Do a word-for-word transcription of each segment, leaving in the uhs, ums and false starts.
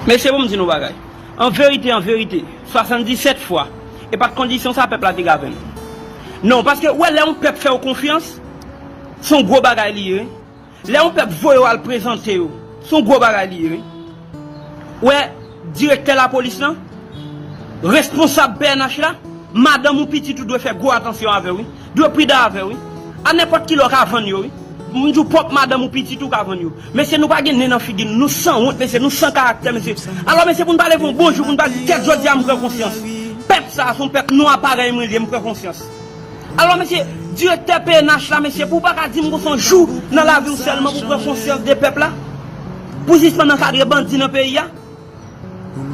Mesye, pou m di nou bagay. An verite, an verite, swasanndisèt fwa, e pa t kondisyon sa pèp la te ka vin. Non, paske ou wè lè yon pèp fè w konfyans, se yon gwo bagay li ye, wi. Lè yon pèp voye w al prezante yo, se yon gwo bagay li ye, wi. Ou wè, direktè lapolis lan, responsab P N H la, madanm ou pitit ou dwe fè gwo atansyon avè w, wi. Dwe pridan avè w, wi. A nenpòt ki lè w ka vann yo, wi. M di w pwòp madanm ou pitit ou ka vann yo. Mesye, nou pa gen nen nan figi n. Nou sanwont, mesye. Nou san karaktè, mesye. Alò, mesye, pou n pa leve yon bon jou, pou n pa di, kèt jodi a m pran konsyans. Pèp sa a, se yon pèp nwa parèy mwen li ye, m pran konsyans. Alò, mesye, direktè P N H la, mesye, pou w pa ka di m konsa yon jou nan lavi w sèlman pou w pran konsyans de pèp la, pou w sispann ankadre bandi nan peyi a.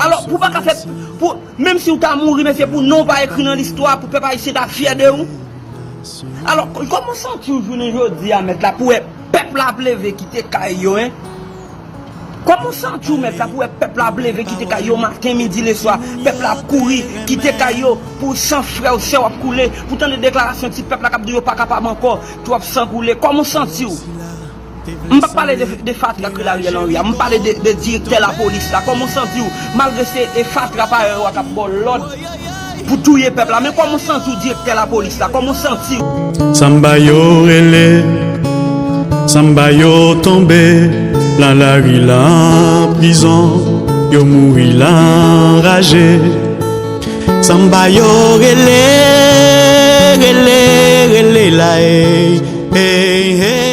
Alò, pou w pa ka fè, pou, menm si w ta mouri, mesye, pou non w pa ekri nan listwa, pou pèp ayisyen ta fyè de ou. Alò, k-, kòman w santi w jounen jodi a, mèt la, pou w wè pèp la ap leve kite kay yo, en? Kòman w santi w, mèt la, pou w wè pèp la ap leve kite kay yo maten, midi, leswa? Pèp la ap kouri kite kay yo pou san frè w, sè w ap koule, pou tande deklarasyon ti pèp la k ap di yo pa kapab ankò, twòp san koule. Kòman w santi w? M p ap pale de, de fatra k rele Ariel Henry a, m pale de, de direktè lapolis la. Kòman w santi w, malgre se, e fatra parèy ou a k ap ba w lòd pou touye pèp la, men kòman w santi w, direktè lapolis la, kòman w santi w? Samba yo rele, samba yo tonbe, nan lari la, an prizon, yo mouri la, anraje. Samba yo rele, rele, rele la, ey, ey, ey.